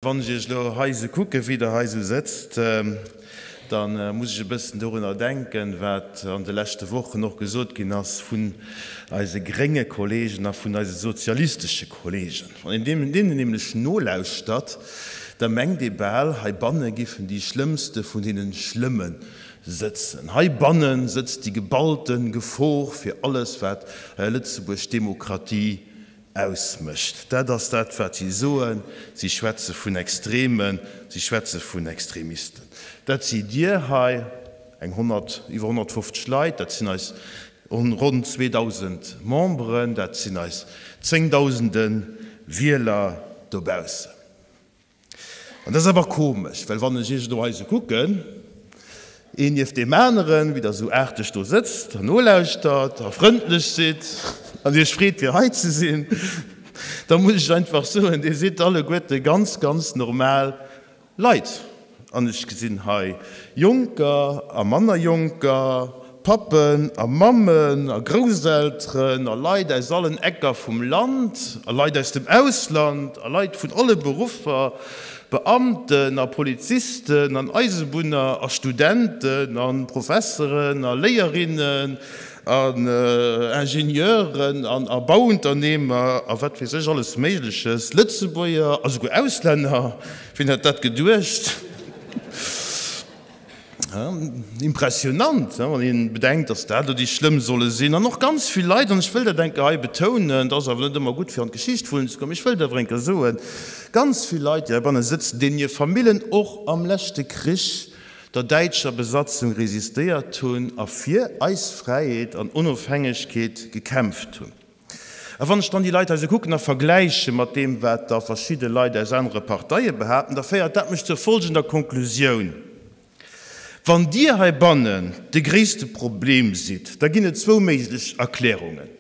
Wann ech Iech elo hei esou kucken, wéi Der hei esou sëtzt, da muss ech e bëssen dorunner denken, wat an de leschte Wochen och gesot ginn ass vun eise grénge Kollegen a vun eise sozialistesche Kollegen. Wann een deenen nämlech nolauschtert, da mengt ee bal, heibanne giffen déi Schlëmmste vun deene Schlëmme sëtzen. Heibanne sëtzt déi geballte Gefor fir alles, wat hei a Lëtzebuerg Demokratie ausmécht. Dat ass dat, wat si soen. Si schwätze vun Extremen, si schwätze vun Extremisten. Dat sidd Dir hei, eng 100, iwwer 150 Leit, dat sinn eis ronn 2.000 Memberen, dat sinn eis zéngdausende Wieler dobaussen. An dat ass awer komesch, well wann ech Iech elo hei esou kucken, een nieft deem aneren, wéi Der esou aarteg do sëtzt an nolauschtert a frëndlech sidd an Iech freet, fir hei ze sinn, da muss ech einfach soen, Dir sidd alleguerte ganz, ganz normal Leit. An ech gesinn hei Jonker a manner Jonker, Pappen a Mammen a Grousselteren a Leit aus allen Ecker vum Land a Leit aus dem Ausland a Leit vun alle Beruffer, Beamten a Polizisten an Eisebunner a Studenten a Professeren a Léierinnen an Ingenieuren an a Bauunternehmer a wat weess ech alles Méigleches, Lëtzebuerger a souguer Auslänner, wien hätt dat geduecht? Impressionant, wann ee bedenkt, datt dat elo déi Schlëmm solle sinn. An och ganz vill Leit, an ech wëll dat eng Kéier hei betounen, et ass awer net ëmmer gutt fir an d'Geschicht wullen ze kommen, mee ech wëll dat awer eng Kéier soen, ganz vill Leit, déi heibanne sëtzen, deenen hir Famillen och am leschte Krich der däitscher Besatzung resistéiert hunn a fir eis Fräiheet an Onofhängegkeet gekämpft hunn. A wann ech dann déi Leit hei esou kucken a vergläiche mat deem, wat da verschidde Leit aus anere Parteie behaapten, da féiert dat mech zur folgender Konklusioun, Wann Dir heibannen de gréisste Problem sidd, da ginn et zwou méiglech Erklärungen.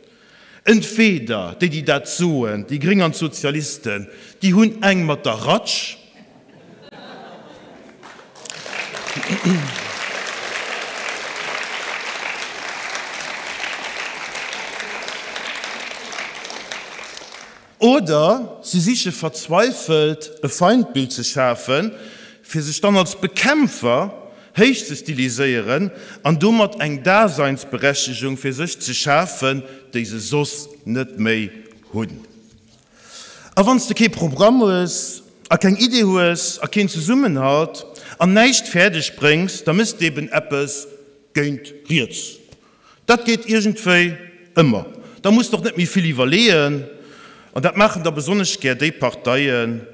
Entweder déi, déi dat soen, déi Gréng an d'Sozialisten, déi hunn eng mat der Ratsch. Oder si siche verzweifelt e Feindbild ze schafen, fir sech dann als Bekämpfer héich ze stiliséieren an domat eng Daseinsberechtegung fir sech ze schafen, déi se soss net méi hunn. A wann s de kee Programm hues a keng Idee hues a keen Zesummenhalt an näischt fäerdeg bréngs, da méchs d'eben eppes géint riets. Dat geet iergendwéi ëmmer. Da muss d'och net méi vill iwwerleeën. An dat maachen da besonnesch gär déi Parteien,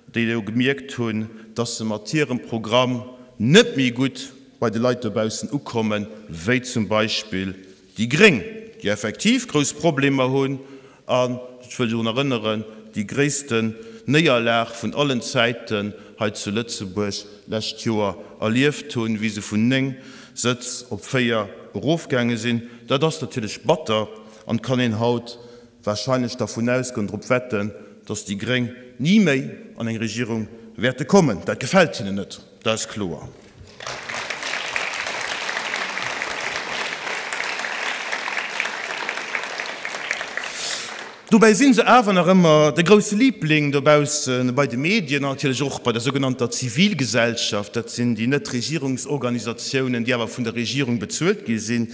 déi elo gemierkt hunn, dass se mat hirem Programm net méi gutt bei de Leit dobaussen ukommen, wéi zum Beispill Déi Gréng, déi effektiv grouss Problemer hunn an, ech wëll drun erënneren, déi gréissten Néierlag vun allen Zäiten hei zu Lëtzebuerg lescht Joer erlieft hunn, wéi se vun 9 Sëtz op 4 erofgaange sinn. Dat ass natierlech batter an et kann een haut wahrscheinlech dervun ausgoen, drop wetten, datt déi Gréng ni méi an eng Regierung wäerte kommen. Dat gefält hinnen net, dat ass kloer. Dobäi si se awer nach ëmmer de grousse Liibling dobausse bei de Medien an natierlech och bei der sougenannter Zivilgesellschaft. Dat sinn déi Net-Regierungsorganisatiounen, déi awer vun der Regierung bezuelt gi sinn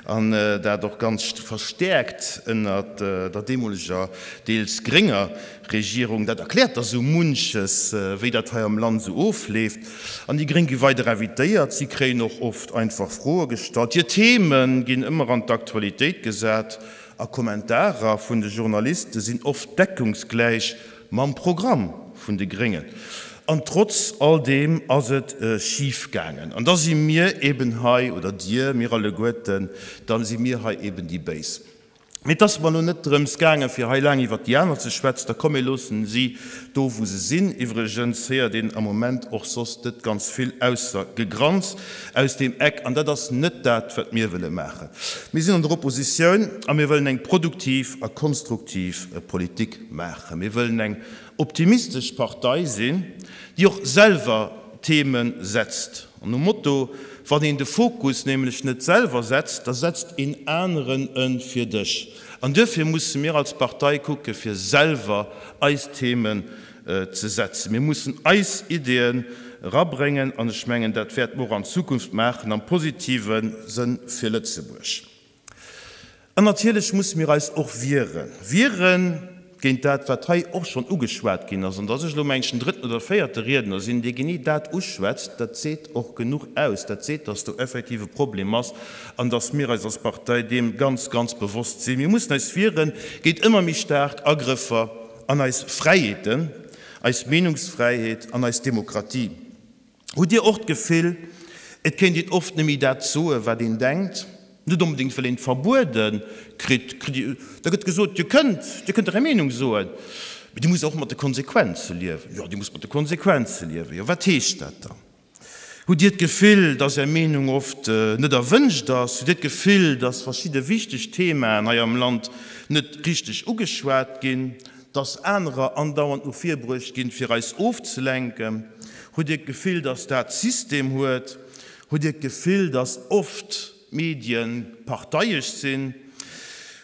an dat och ganz verstäerkt ënnert der deemoleger, deels grénger Regierung. Dat erkläert da sou munches, wéi dat hei am Land sou ofleeft. An déi Gréng gi weider invitéiert, si kréien och oft einfach Froe gestallt, hir Theme ginn ëmmer an d'Aktualitéit gesat a Kommentarer vun de Journaliste sinn oft deckungsgläich mam Programm vun de Gréngen. An trotz all deem ass et schif gaangen. An da si mir eben hei, oder dir, mir alleguerten, da si mir hei eben déi Béis. Mee et ass mer elo net drëms gaangen, fir hei laang iwwert déi aner ze schwätzen. Da komm, mir loossen si do, wou se sinn. Iwwregens héiert een am Moment och soss net ganz vill ausser Gegranz aus deem Eck. An dat ass net dat, wat mir wëlle maachen. Mir sinn an der Oppositioun a mir wëllen eng produktiv a konstruktiv Politik maachen. Mir wëllen eng optimistesch Partei sinn, déi och selwer Theme setzt. An nom Motto, Wann een de Fokus nämlech net selwer setzt, da setzt een aneren e fir dech. An duerfir musse mir als Partei kucke fir selwer eis Themen. ze setzen. Mir mussen eis Ideeën erabréngen an ech mengen, dat wäerte mer och an Zukunft maachen am positive Sënn fir Lëtzebuerg. An natierlech musse mir eis och wieren, wiere géint dat, wat hei och schonn ugeschwat ginn ass. An dass ech elo, meng ech, den drëtten oder véierte Riedner sinn, dee genee dat uschwätzt, dat seet och genuch aus. Dat seet, dass do effektiv e Problem ass an dass mir eis als Partei deem ganz, ganz bewosst sinn. Mir mussen eis wiere géint ëmmer méi staark Agrëffer an eis Fräiheeten, eis Meenungsfräiheet an eis Demokratie. Hutt Dir och d'Gefill, et kéint een oft net méi dat soen, wat een denkt? Net onbedéngt, well een et verbuede kritt. Da gëtt gesot, Dir kënnt, Dir kënnt Är Meenung soen, mee Dir musst och mat de Konsequenze liewen. Jo, Dir musst mat de Konsequenze liewen. Jo, wat heescht dat dann? Hutt Dir d'Gefill, dass Är Meenung oft net erwënscht ass? Hutt Dir d'Gefill, dass verschidde wichteg Themaen hei am Land net richteg ugeschwat ginn? Dass anerer andauernd no vir bruecht ginn, fir eis ofzelenken? Hutt Dir d'Gefill, dass dat System huet? Hutt Dir d'Gefill, dass oft d'Medien parteiesch sinn?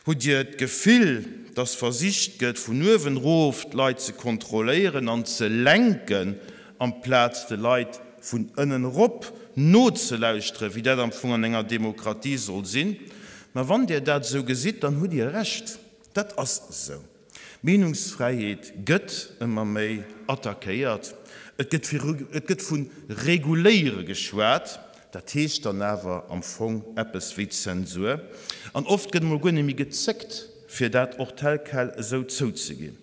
Hutt Dir d'Gefill, dass versicht gëtt, vun uewen erof d'Leit ze kontrolléieren an ze lenken, amplaz de Leit vun ënnen erop nozelauschteren, wéi dat am Fong an enger Demokratie soll sinn? Mä wann Dir dat esou gesitt, dann hutt Dir Recht. Dat ass esou. D'Meenungsfräiheet gëtt ëmmer méi attackéiert. Et gëtt viru, et gëtt vu reguléiere geschwat. Dat heescht dann awer am Fong eppes wéi Zensur. An oft gëtt emol guer net méi gezéckt, fir dat och tel quel esou zouzeginn.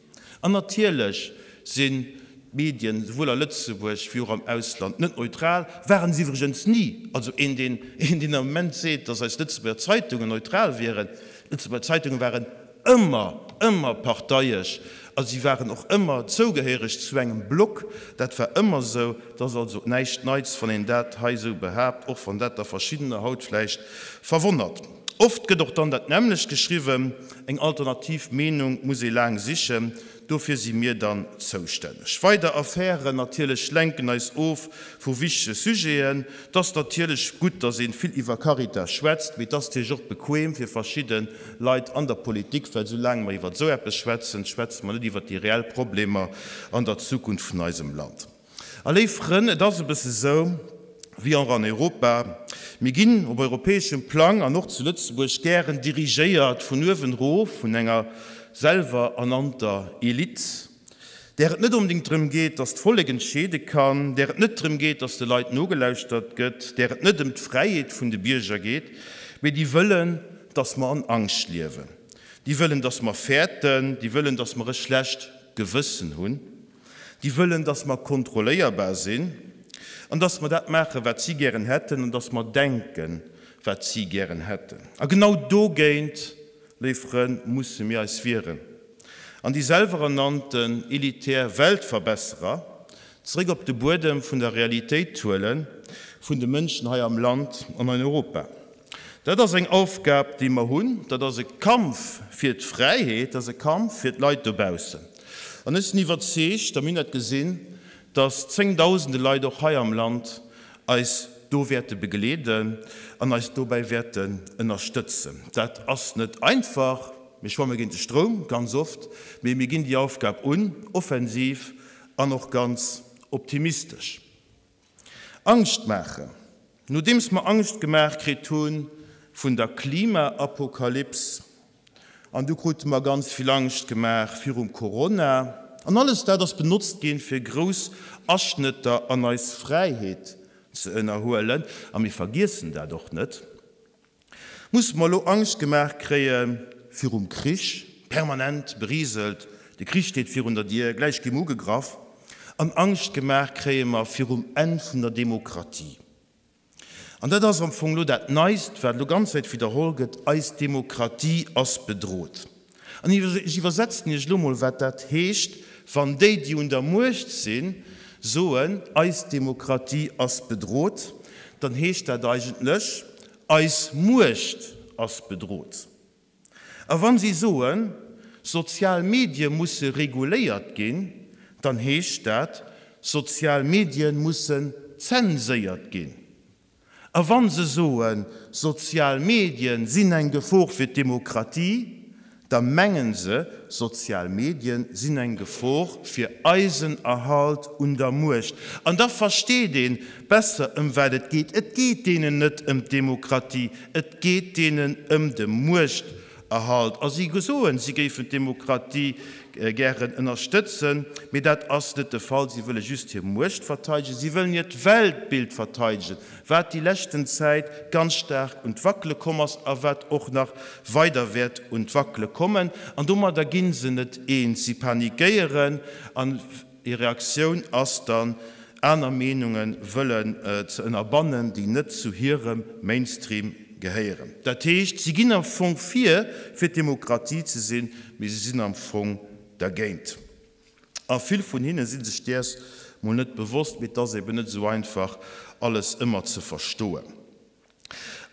An natierlech sinn d'Medien, souwuel a Lëtzebuerg wéi och am Ausland, net neutral. Waren se iwwregens ni. Also een, deen, een, deen am Moment seet, datt eis Lëtzebuerger Zeitungen neutral wieren, d'Lëtzebuerger Zeitunge waren ëmmer, ëmmer parteiesch a si waren och ëmmer zougehéiereg zu engem Block. Dat war ëmmer esou. Et ass also näischt Neits, wann een dat hei esou behaapt, och wann dat der verschiddener haut vläicht verwonnert. Oft gëtt och dann dat nämmlecht geschriwwen, eng alternativ Meenung muss ee laang sichen. Dofir si mir dann zoustänneg. Weider Affären natierlech lenken eis of vu wichtege Sujeten. Et ass natierlech gutt, dass ee vill iwwer Caritas schwätzt, mee et ass natierlech och bequem fir verschidde Leit an der Politik, well soulaang mer iwwer esou eppes schwätzen, schwätze mer net iwwer déi reell Problemer an der Zukunft vun eisem Land. A léif Frënn, et ass e bësse sou wéi och an Europa, Mir ginn op europäeschem Plang an och zu Lëtzebuerg gären dirigéiert vun uewen erof vun enger selwer ernannter Elite, där et net onbedéngt drëm geet, datt d'Vollek entscheede kann, där et net drëm geet, datt de Leit nogelauschtert gëtt, där et net ëm d'Fräiheet vun de Bierger geet, mee déi wëllen, datt mer an Angscht liewen, déi wëllen, datt mer fäerten, déi wëllen, datt mer e schlecht Gewëssen hunn. Déi wëllen, dass mer kontrolléierbar sinn an dass mer dat maachen, wat si gären hätten, an dass mer denken, wat si gären hätten. A genau dogéint, léif Frënn, musse mir eis wieren an déi selwerernannten elitär Weltverbesserer zeréck op de Buedem vun der Realitéit huelen, vun de Mënschen hei am Land an an Europa. Dat ass eng Aufgab, déi mer hunn. Dat ass e Kampf fir d'Fräiheet, dat ass e Kampf fir d'Leit dobaussen. An ech sinn iwwerzeegt, a mir hunn dat gesinn, dass zéngdausende Leit och hei am Land eis do wäerte begleeden an eis dobäi wäerten ënnerstëtzen. Dat ass net einfach. Mir schwamme géint de Stroum, ganz oft, mee mir ginn déi Aufgab un, offensiv an och ganz optimistesch. Angscht maachen. Nodeems mer Angscht gemaach kritt hu vun der Klimaapokalyps, an du krute mer ganz vill Angscht gemaach virum Corona, an alles dat ass benotzt ginn, fir grouss Aschnëtter an eis Fräiheet ze ënnerhuelen, a mir vergiessen dat och net, Musse mer elo Angscht gemaach kréie virum Krich, permanent beriselt, de Krich steet virun der Dier, gläich gi mer ugegraff, an Angscht gemaach kréie mer virum Enn vun der Demokratie. An dat ass am Fong elo dat Neist, wat elo ganz Zäit widderholl gëtt, Eis Demokratie ass bedrot. An ech iwwersetzen Iech elo mol, wat dat heescht, wann déi, déi un der Muecht sinn, soen, eis Demokratie ass bedrot, dann heescht dat eigentlech, eis Muecht ass bedrot. A wa si soen, sozial Medie musse reguléiert ginn, dann heescht dat, sozial Medie mussen zenséiert ginn. A wa se soen, sozial Medien sinn eng Gefor fir d'Demokratie, Da mengen se, sozial Medien sinn eng Gefor fir eisen Erhalt un der Muecht. An da versteet een besser ëm wat et geet. Et geet deenen net ëm d'Demokratie, et geet deenen ëm de Muechterhalt. A si soen, si géifen d'Demokratie gären ënnerstëtzen, mee dat ass net de Fall. Si wëlle just hir Muecht verteidegen, si wëllen hiert Weltbild verteidegen. wat déi leschten Zäit ganz staark un d'Wackele komm ass a wat och nach weider wäert un d'Wackele kommen. An domadder gi se net eens, si panikéieren an hir Reaktioun ass dann, aner Meenunge wëllen ze ënnerbannen, déi net zu hirem Mainstream gehéieren. Dat heescht, si ginn am Fong vir, fir d'Demokratie ze sinn, mee si sinn am Fong dergéint. A vill vun hinne si sech däers mol net bewosst, mee et ass eben net esou einfach, alles ëmmer ze verstoen.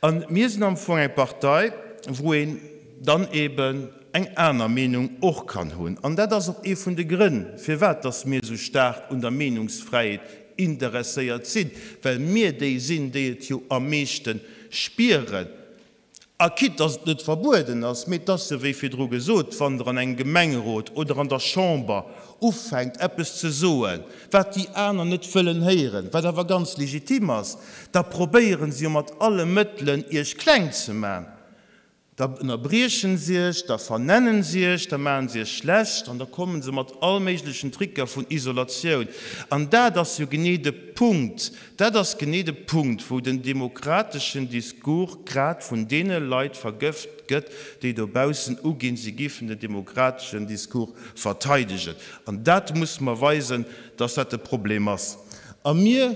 A mir sinn am Fong eng Partei, wou een dann eben eng aner Meenung och kann hunn. An dat ass och ee vun de Grënn, firwat dass mir esou staark un der Meenungsfräiheet interesséiert sinn, well mir déi sinn, déi et jo am meeschte spieren. A quitte dass et net verbueden ass, mee et ass jo wéi virdru gesot, wann Der an engem Gemengerot oder an der Chamber ufänkt eppes ze soen, wat déi aner net wëllen héieren, wat awer ganz legitim ass, da probéiere se jo mat alle Mëttelen Iech kleng ze man. Da ënnerbriechen se Iech, da vernennen se Iech, da maachen se Iech schlecht an da komme se mat all méiglechen Tricker vun Isolatioun. An dat ass jo genee de Punkt, Dat ass genee de Punkt, wou den demokrateschen Discours grad vun deene Leit vergëft gëtt, déi dobaussen uginn, si giffen den demokrateschen Discours verteidegen. An dat musse mer weisen, dass dat de Problem ass. A mir.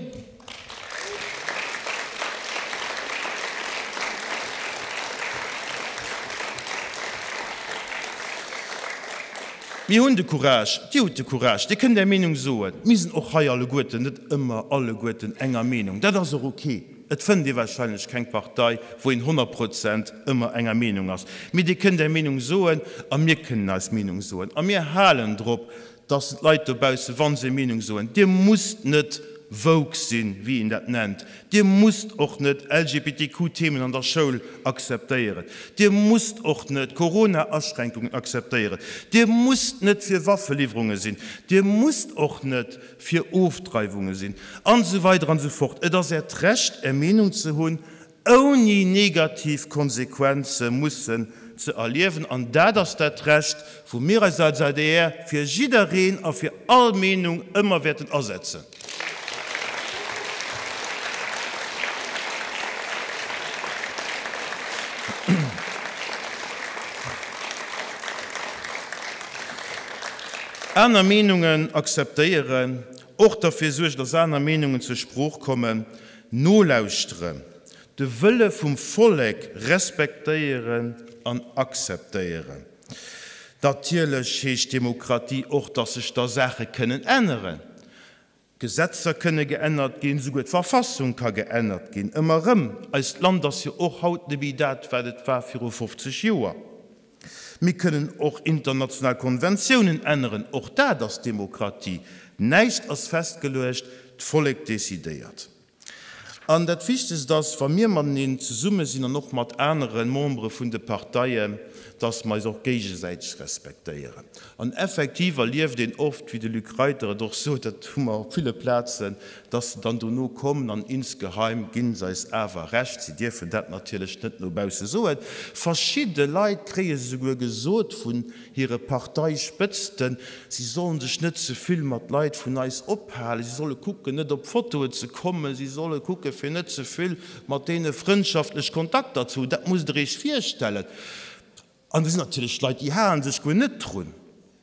Mir hunn de Courage, Dir hutt de Courage, Dir kënnt Är Meenung soen. Mir sinn och hei alleguerten net ëmmer alleguerten enger Meenung. Dat ass och ok. Et fënnt ee wahrscheinlech keng Partei, wou een 100 Prozent ëmmer enger Meenung ass. Mee Dir kënnt Är Meenung soen a mir kënnen eis Meenung soen. A mir halen drop, dass d'Leit dobaussen, wa se Meenung soen, Dir musst net woke sinn, wéi een dat nennt, Dir musst och net LGBTQ-Themen an der Schoul akzeptéieren, Dir musst och net Corona-Aschränkungen akzeptéieren, Dir musst net fir Waffeliwwerunge sinn, Dir musst och net fir Ofdreiwunge sinn, an esou weider an esou fort. Et ass Äert Recht, Är Meenung ze hunn, ouni negativ Konsequenze mussen ze erliewen. An dat ass dat Recht, wou mir eis als adr fir jiddereen a fir all Meenung ëmmer wäerten asetzen. Aner Meenungen akzeptéieren, och derfir suergen, dass aner Meenungen zur Sprooch kommen, Nolauschteren, de Wëlle vum Vollek respektéieren an akzeptéieren. Natierlech heescht Demokratie och, dass sech da Saache kënnen änneren. Gesetzer kënne geännert ginn, souguer d'Verfassung ka geännert ginn. Ëmmer erëm, eist Land ass jo och haut net méi dat, wat et war viru 50 Joer. Mir kënnen och international Konventiounen änneren, och dat ass Demokratie. Näischt ass festgeluecht, d'Vollek decidéiert. An dat Wichtegst ass, wa mir mateneen zesumme sinn an och mat anere Membere vun de Parteien, dass mer eis och géigesäiteg respektéieren. An effektiv erlieft een oft, wéi de Luc Reiter et och sot, dat hu mer op ville Plazen, dass se dann dono kommen an insgeheim gi se eis awer Recht. Si dierfen dat natierlech net no bausse soen. Verschidde Leit kréie souguer gesot vun hire Parteispëtzten, si sollen sech net ze vill mat Leit vun eis ophalen, si solle kucken, net op Fotoe ze kommen, si solle kucke fir net ze vill mat deene frëndschaftlech Kontakter ze hunn. Dat musst Der Iech virstellen. An do sinn natierlech Leit, déi halen sech guer net drun,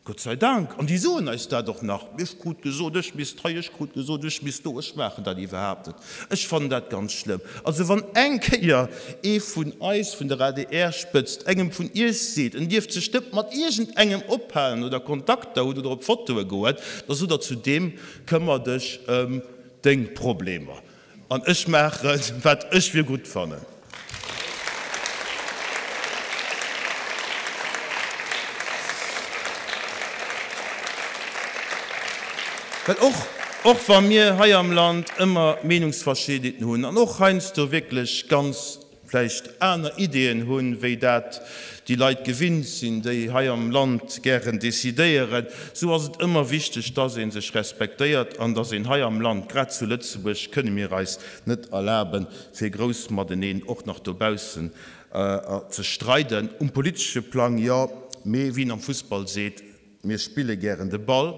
Gott sei Dank, an déi soen eis dat och nach, Ech krut gesot, ech misst hei, ech krut gesot, ech misst do. Ech maachen dat iwwerhaapt net. Ech fannen dat ganz schlëmm. Also wann eng Kéier ee vun eis, vun der ADR-Spëtzt, engem vun Iech seet, en dierft sech net mat iergendengem ophalen oder Kontakter hunn oder op Fotoe goen, da sot Der zu deem, Këmmer dech ëm deng Problemer. An ech maachen, wat ech fir gutt fannen. Well och, och wa mir hei am Land ëmmer Meenungsverschiddenheeten hunn an och heiansdo wierklech ganz. vläicht aner Ideeën hunn, wéi dat déi Leit gewinnt sinn, déi hei am Land gären decidéieren, esou ass et ëmmer wichteg, dass ee sech respektéiert an dass een hei am Land, grad zu Lëtzebuerg, kënne mir eis net erlaben, fir grouss mateneen och nach dobaussen ze streiden. Um politesche Plang, jo, mee wéi een am Fussball seet, Mir spille gären de Ball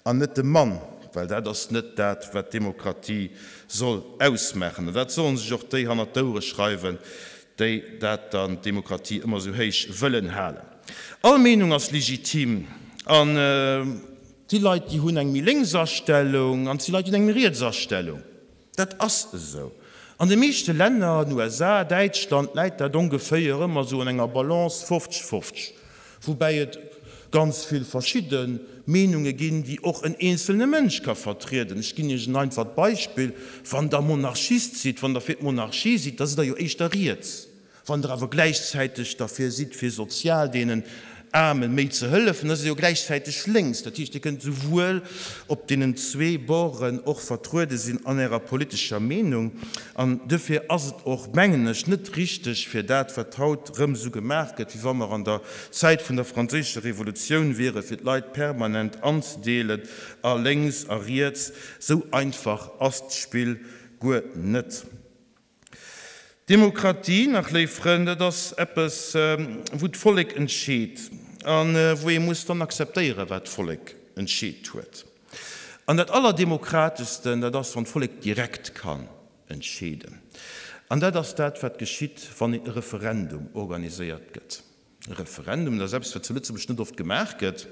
an net de Mann, well dat ass net dat, wat d'Demokratie soll ausmaachen. An dat sollen sech och déi hannert d'Ouere schreiwen, déi dat dann, d'Demokratie, ëmmer esou héich wëllen halen. All Meenung ass legitim an et si Leit, déi hunn eng méi lénks Astellung an et si Leit, déi hunn eng méi riets Astellung. Dat ass esou. An de meeschte Länner, den USA, Däitschland, läit dat ongeféier ëmmer esou an enger Balance 50, 50, woubäi et ganz vill verschidde Meenunge ginn, déi och en eenzelne Mënsch ka vertrieden. Ech ginn Iech en einfacht Beispill, Wann Der Monarchist sidd, wann Der fir d'Monarchie sidd, da sidd Der jo éischter riets. Wann Der awer gläichzäiteg derfir sidd, fir sozial deenen Aarme méi ze hëllefen, da sidd Der jo gläichzäiteg lénks. Dat heescht, Dir kënnt souwuel op deenen zwee Borden och vertruede sinn an Ärer politescher Meenung. An duerfir ass et och, mengen ech, net richteg, fir dat, wat haut erëm esou gemaach gëtt, wéi wa mer an der Zäit vun der Franséischer Revolutioun wieren, fir d'Leit permanent anzedeelen a lénks a riets. Esou einfach ass d'Spill guer net. Demokratie, nach léif Frënn, dat ass eppes, wou d'Vollek entscheet a wou ee muss dann akzeptéieren, wat d'Vollek entscheet huet. An dat Allerdemokrateschsten, dat ass, wann d'Vollek direkt kann entscheeden. An dat ass dat, wat geschitt, wann e Referendum organiséiert gëtt. E Referendum, dat ass eppes, wat zu Lëtzebuerg net oft gemaach gëtt,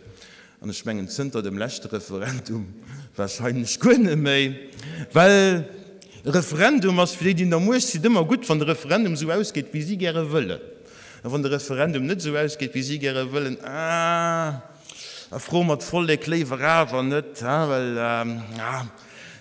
an ech mengen zënter dem leschte Referendum wahrscheinlech guer net méi, well e Referendum ass fir déi, déi un der Muecht sinn, ëmmer gutt, wann de Referendum esou ausgeet, wéi si gäre wëllen. A wann de Referendum net esou ausgeet, wéi si gäre wëllen, ah, da froe mer d'Vollek léiwer awer net, well, ah,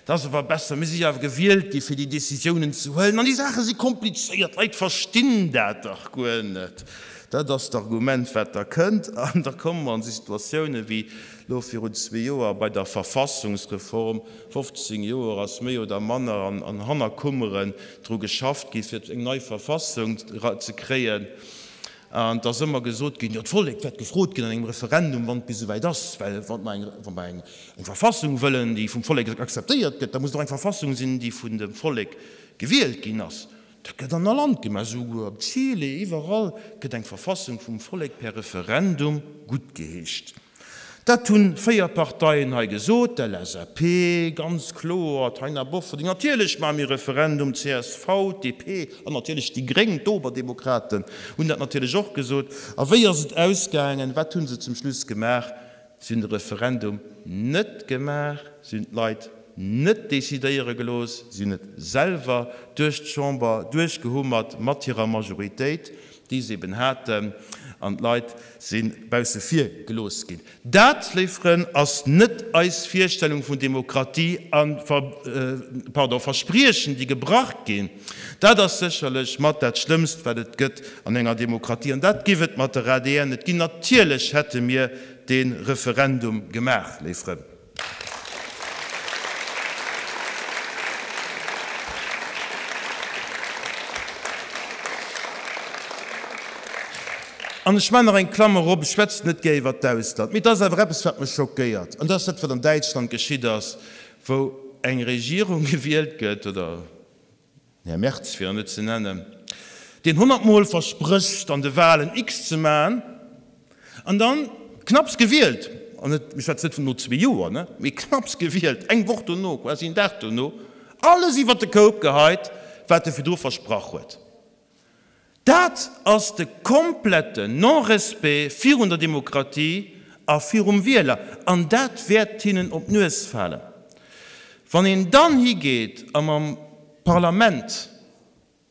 Et ass awer besser, mir si jo awer gewielt gi fir déi Décisiounen ze huelen an déi Saache si komplizéiert, d'Leit verstinn dat dach guer net. Dat ass d'Argument wat da kënnt. An da komme mer an esou Situatioune wéi elo virun zwee Joer bei der Verfassungsreform. 15 Joer ass méi oder manner an Hannerkummeren dru geschafft gi fir eng nei Verfassung ze kréien. An et ass ëmmer gesot ginn, jo d'Vollek wäert gefrot ginn an engem Referendum, wann et bis esouwäit ass, well wa mer eng Verfassung wëllen, déi vum Vollek akzeptéiert gëtt, da muss et och eng Verfassung sinn, déi vun dem Vollek gewielt ginn ass. Dat gëtt an all Land gemaach, esouguer am Chile, iwwerall gëtt eng Verfassung vum Vollek per Referendum guttgeheescht. Dat hunn 4 Parteien hei gesot, d'LSAP, ganz kloer, d'Taina Bofferding, natierlech maache mir Referendum, csv, d'DP an natierlech déi Gréng, d'Oberdemokraten hunn dat natierlech och gesot. A wéi ass et ausgaangen? Wat hu se zum Schluss gemaach? Si hunn de Referendum net gemaach, si hunn d'Leit net decidéiere gelooss, si hunn et selwer duerch d'Chamber duerchgehummert mat hirer Majoritéit. déi se eben haten, an d'Leit si bausse vir gelooss ginn. Dat, léif Frënn, ass net eis Virstellung vun Demokratie a pardon, Verspriechen, déi gebrach ginn. Dat ass sécherlech mat dat Schlëmmst, wat et gëtt an enger Demokratie. An dat giff et mat der adr net ginn. Natierlech hätte mir dee Referendum gemaach, léif Frënn. An ech maachen nach eng Klammer op, ech schwätzen net gär iwwert d'Ausland, mee et ass awer eppes, wat mech schockéiert, an dat ass dat, wat an Däitschland geschitt ass, wou eng Regierung gewielt gëtt, oder den Här Merz, fir en net ze nennen, deen honnertmol versprécht, an de Wahlen X ze maachen, an dann knapps gewielt, an net, ech schwätzen net vun no zwee Joer, ne, mee knapps gewielt, eng Woch dono, quasi en Dag dono, alles iwwert de Koup geheit, wat e virdru versprach huet. Dat ass de kompletten Non-respect virun der Demokratie a virum Wieler, an dat wäert hinnen op d'Nues falen. Wann een dann higeet a mam Parlament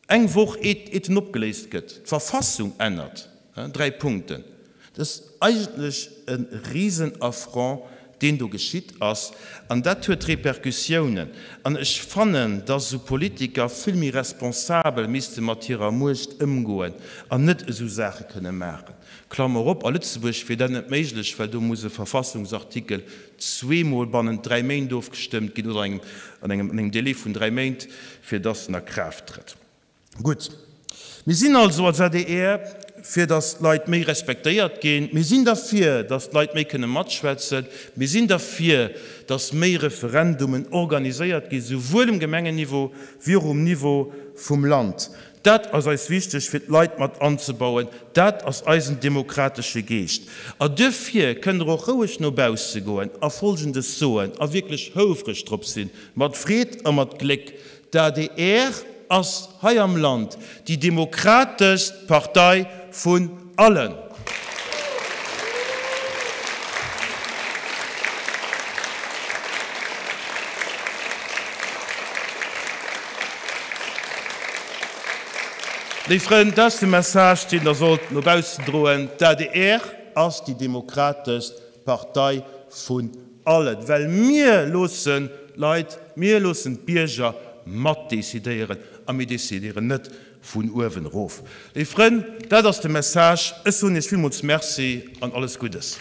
eng Woch eet en opgeléist gëtt, d'Verfassung ännert, dräi Punkten, dat ass eigentlech e Risenaffront, deen do geschitt ass, an dat huet Repercussiounen. An ech fannen, dass esou Politiker vill méi responsabel misste mat hirer Muecht ëmgoen an net esou Saache kënne maachen. Klammer op, a Lëtzebuerg wier dat net méiglech, well do muss e Verfassungsartikel zweemol bannent dräi Méint ofgestëmmt ginn oder an engem Délai vun dräi Méint, fir dass en a Kraaft trëtt. Gutt. Mir sinn also als adr fir, datt d'Leit méi respektéiert ginn. Mir sinn derfir, datt d'Leit méi kënne matschwätzen. Mir sinn derfir, datt méi Referendumen organiséiert ginn, souwuel um Gemengenniveau wéi och um Niveau vum Land. Dat ass eis wichteg, fir d'Leit mat anzebauen. Dat ass eisen demokratesche Geescht. A duerfir kënnt Der och roueg no bausse goen a Folgendes soen a wierklech houfreg drop sinn, mat Freed a mat Gléck, D'adr ass hei am Land déi demokrateschst Partei vun allen. Léif Frënn, dat ass de Message, deen Der sollt no baussen droen, D'adr ass déi demokrateschst Partei vun allen, well mir loossen d'Leit, mir loossen d'Bierger matdecidéieren a mir decidéieren net vun uewen erof. Léif Frënn, dat ass de Message. Ech soen Iech villmools Merci an alles Guddes.